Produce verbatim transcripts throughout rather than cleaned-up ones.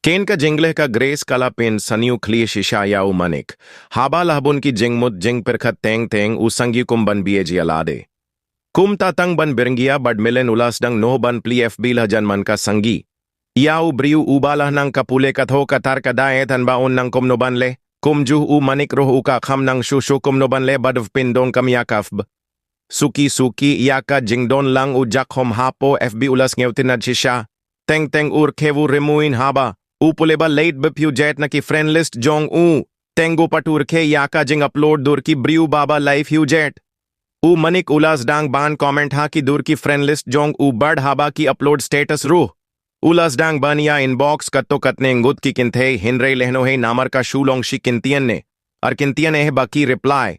Ken ka jingleh ka Grace ka la pyn sniew khlieh shisha ïa u Manik. Haba lah bun ki jingmut jingpyrkhat teng teng u sanggi kum ban bie jia lade. Kumta tang ban byrngia bad milen u la sdang noh ban plie F B la jan man ka sanggi. Ïa u briew uba lah nang ka pule ka tho ka tar ka dae than ba un nang kumno ban leh. Kumjuh u Manik ruh u ka kham nang shu shu kumno ban leh bad pyn don kam ïa ka F B. Suki suki ïa ka jingdon lang u Jakhom hapoh F B u la sniew tynnad shisha. Teng teng u rkhie u rimuin haba u pule ba leit baphujet na ki friend list jong u. Teng u pat u rkhie ïa ka jingupload dur ki briew ba ba live hujet. U Manik u la sdang ban comment ha ki dur ki friend list jong u bad haba ki upload status ruh u la sdang ban ïa inbox katto katne ngut ki kynthei hynrei lehnohei namar ka shu long shi kyntien ne. Ar kyntien eh ba ki reply.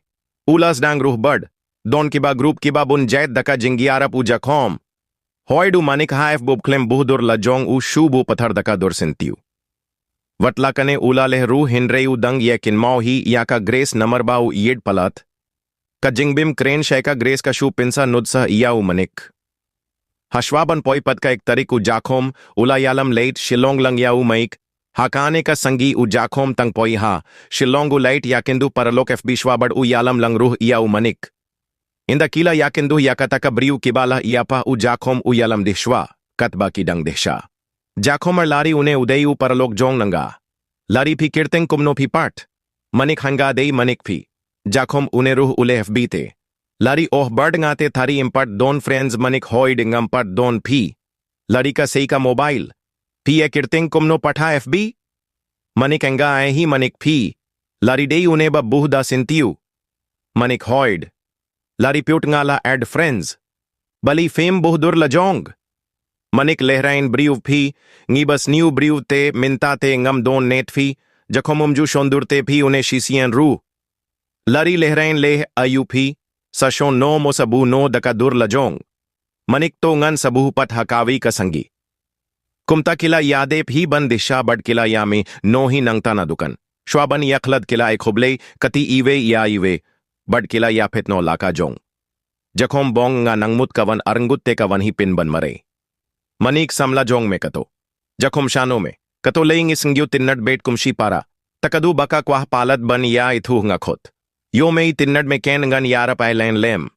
U la sdang ruh bad don kiba group kiba bun jait da ka jingïarap u Jakhom. Hoid u Manik ha F B u khlem buh dur la jong u shu buh pathar da ka dur sniew. Wat la kane u la leh ruh hynrei u dang ïa kynmaw hi ïa ka Grace namar ba u ïeit palat. Ka jingbym kren shai ka Grace ka shu pynsa nud sah ïa u Manik. Hashwa ban poi pat ka ek tarik u Jakhom u la ïalam leit Shillong lang ïa u Manik. Ha kane ka sanggi u Jakhom tang poi ha Shillong u leit ïa kynduh paralok F B shwa bad u ïalam lang ruh ïa u Manik. Ynda ki la ïa kynduh ïa kata ka briew kiba la ïa pa u Jakhom u ïalam dih shwa katba ki dang dih sha. Jakhom ar lari une u dei u paralok jong nanga. Lari phi kyrteng kumno phi pat. Manik hanga dei Manik phi. Jakhom une ruh u leh F B te. Lari oh bad nga te thari im pat don friends Manik hoid ngam pat don phi. Lari ka sei ka mobile. Phi e kyrteng kumno pat ha F B. Manik enga ai hi Manik phi. Lari dei une ba buh da sniew. Manik hoid. Lari pyut nga la add friends. Bali fame buh dur la jong. Manik lehrain briew phi, ngi ba sniew briew te mynta te ngam don net phi, Jakhom um ju shon dur te phi une shisien ruh. Lari lehrain leh ayu phi, sa shon no mo sa buh no da ka dur la jong. Manik to ngan sa buh pat ha kawi ka sanggi. Kumta ki la ïa dep hi ban dih sha bad ki la ïa mih noh hi nangta na dukan. Shwa ban ïa khlad ki la ai khublei kati iwei ïa iwei. Bad ki la ïa phet noh la ka jong. Jakhom bong nga nang mut ka wan arngut te ka wan hi pyn ban marei. Manik samla jong me kato. Jakhom shano me. Kato lei ngi sngiew tynnad bet kum shi para. Ta ka du ba ka kwah palat ban ïa ithuh nga khot. Ïoh me i tynnad me ken ngan ïarap ai len lem.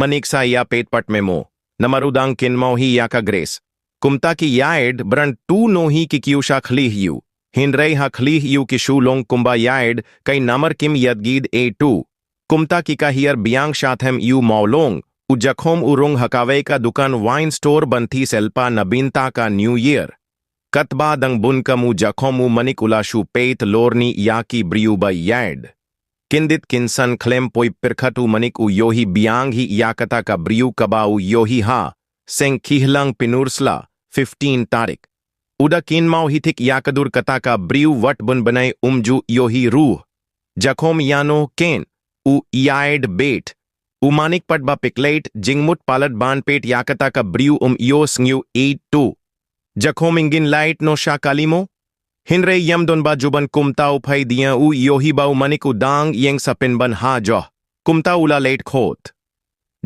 Manik sa ïa peit pat me mo. Namar u dang kynmaw hi ïa ka Grace. Kumta ki ïaid bran tu noh hi ki kiew sha khlieh ïew. Hynrei ha khlieh ïew ki shu long kumba ïaid kai namar kim ïat gid e tu. Kumta ki ka hiar biang sha them ïew mawlong. U Jakhom u rung ha kawei ka dukan wine store ban thi selpa na bynta ka New Year. Katba dang bun kam u Jakhom u Manik u la shu peit lorni ïa ki briew ba ïaid. Kyndit kynsan khlem poi pyrkhat u Manik u ïohi biang hi ïa kata ka briew kaba u ïohi ha seng khihlang pynursla, fifteen tarik. U da kynmaw hi thik ïa ka dur kata ka briew wat bun bnai um ju ïohi ruh. Jakhom ïano ken u ïaid bet. U Manik pat ba pik leit jingmut palat ban peit ïa kata ka briew um ïoh sngiew e tu. Jakhom ïngin leit noh sha kali mo. Hynrei ïam don ba juban kumta u phai diang u ïohi ba u Manik u dang ïeng sa pyn ban ha joh. Kumta u la leit khot.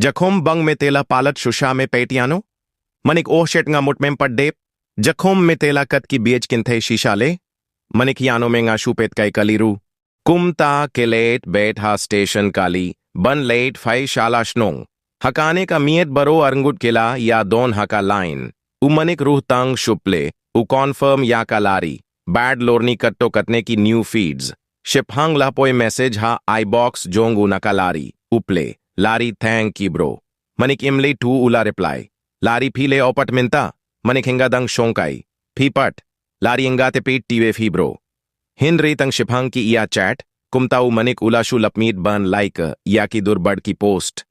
Jakhom bang me te la palat shu sha me peit ïano. Manik oh shet nga mut mem pat dep. Jakhom me te la kat ki biej kynthei shisha le. Manik ïano me nga shu peit kai kali ruh. Kumta ki leit bet ha station kali ban leit phai sha la shnong. Ha kane ka miet baroh arngut ki la ïa don ha ka line. U Manik ruh tang shu plie u confirm ïa ka lari. Bad lorni katto katne ki new feeds. Shipang la poi message ha iBox jong u na ka lari. U plie, lari thank you bro. Manik im lei tu u la reply. Lari phi le opat mynta. Manik hynga dang shong kai. Phi pat. Lari hynga te peit T V phi bro. Hynrei tang shipang ki ïa chat, kumta u Manik u la shu lap miet ban like ïa ki dur bad ki post.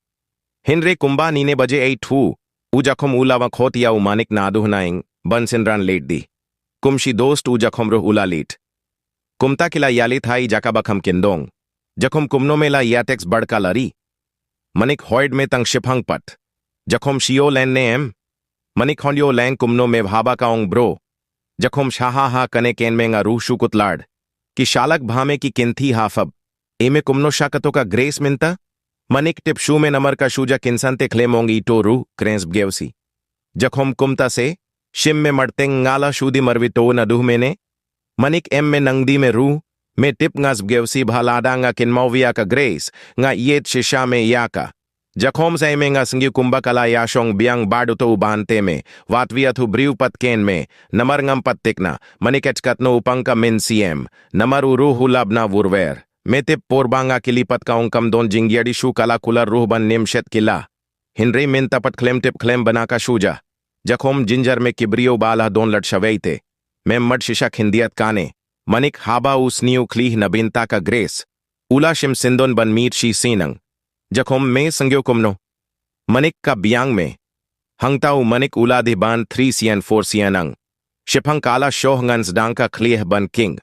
Hynrei kumba nine baje ei thu, u Jakhom u la wa khot ïa u Manik naduh naing, ban synran leit dih. Kum shi dost u Jakhom ruh u la leit. Kumta ki la ïa leit ha i jaka ba kham kyndong. Jakhom kumno me la ïa text bad ka lari. Manik hoid me tang shipang pat. Jakhom shio len ne em. Manik hon ïoh len kumno me bha ba ka ong bro. Jakhom sha ha ha kane ken me nga ruh shu kut lad. Ki shalak bha me ki kynthei ha fab. E me kumno sha kato ka Grace mynta? Manik tip shu me namar ka shu ja kynsan te khlem ong i to ruh, kren sbgeo si. Jakhom kumta se, shim me marteng nga la shu di marwit to naduh me ne, Manik em me nangdi me ruh, me tip nga sbgewsi bha lada nga kynmaw ïa ka Grace, nga ïeit shisha me ïa ka. Jakhom sa me nga sngi kumba ka la ïa shong biang bad uto u ban te me, wat wi atu briew pat ken me, namar ngam pat tikna, Manik kat katno u pang ka mynsiem, namar u ruh u lab na vurwer. Me tip por ba nga kylli pat ka ong kam don jingïarap shuh ka la kular ruh ban nym shet kila. Hynrei mynta pat khlem tip khlem bna ka shu ja. Jakhom jynjar me ki briew ba la don lad shawei te. Me mad shisha khyndiat kane. Manik haba u sniew khlih na bynta ka Grace. U la shim syndon ban miet shi sinang. Jakhom me sngewthuh kumno. Manik ka biang me. Hangta u Manik u la dih ban three sian four sian ang. Shiphang ka la shoh ngan sdang ka khlih ban king.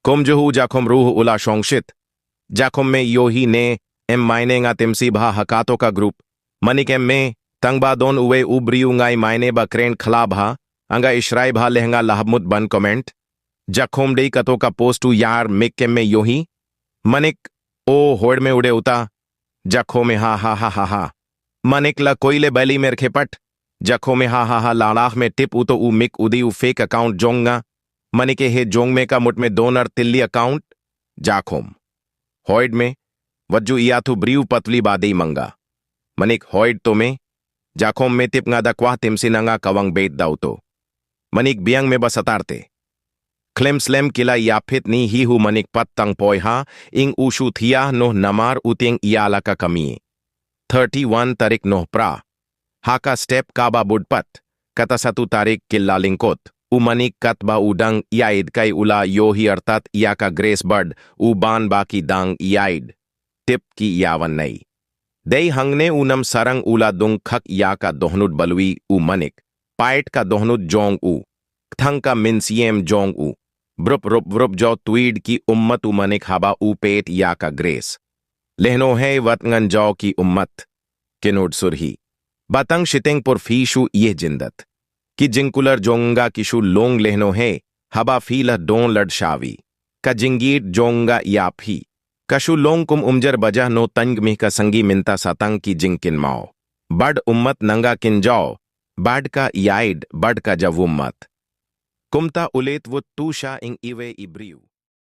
Kumjuh u Jakhom ruh u la shong shit. Jakhom me ïohi ne, em maine nga tymsi bha ha kato ka group. Manik em me, tang ba don uwei u briew ngai maine ba kren khlab ha, anga ishrai bha leh nga lahap mut ban comment. Jakhom dei kato ka post u ïar Mik em me ïohi. Manik, o hor me ude uta. Jakhom me ha ha ha ha ha. Manik la koile bali mer khepat. Jakhom me ha ha ha la lah me tip uto u Mik u dei u fake account jong nga. Manik e he jong me ka mut me don ar tylli account. Jakhom. Hoid me, wat ju ïathuh briew patwli ba dei manga. Manik hoid to me, Jakhom me tip nga da kwah tymsi na nga kawang beit da uto. Manik biang me ba satar te. Khlem slem kila ïa phet ni hi hu Manik pat tang poi ha, ing u shu thia noh namar u tieng ïa la ka kami. Thirty-one tarik noh pra. Ha ka step kaba bud pat. Kata satu tarik kila lyngkot. U Manik katba u dang ïaid kai u la ïohi artat ïa ka Grace bad, u ban ba ki dang ïaid. Tip ki ïa wan nei. Dei hangne u nam sarang u la dung khak ïa ka dohnud balwi u Manik. Pait ka dohnud jong u. Kthang ka mynsiem jong u. Brup rup brup jo tweed ki ummat u Manik haba u peit ïa ka Grace. Lehno hei wat ngan jo ki ummat. Kynhud surhi. Batang shiteng por phi shu ïeh jyndat. Ki jingkular jong nga ki shu long lehno hei, haba phi la don lad shawi. Ka jingïeit jong nga ïa phi. Ka shu long kum umjar bajah no tang mih ka sangi mynta satang ki jingkynmaw. Bad ummat nanga kynjaw, bad ka ïaid, bad ka jaw ummat. Kumta u leit wut tu sha ing iwei i briew.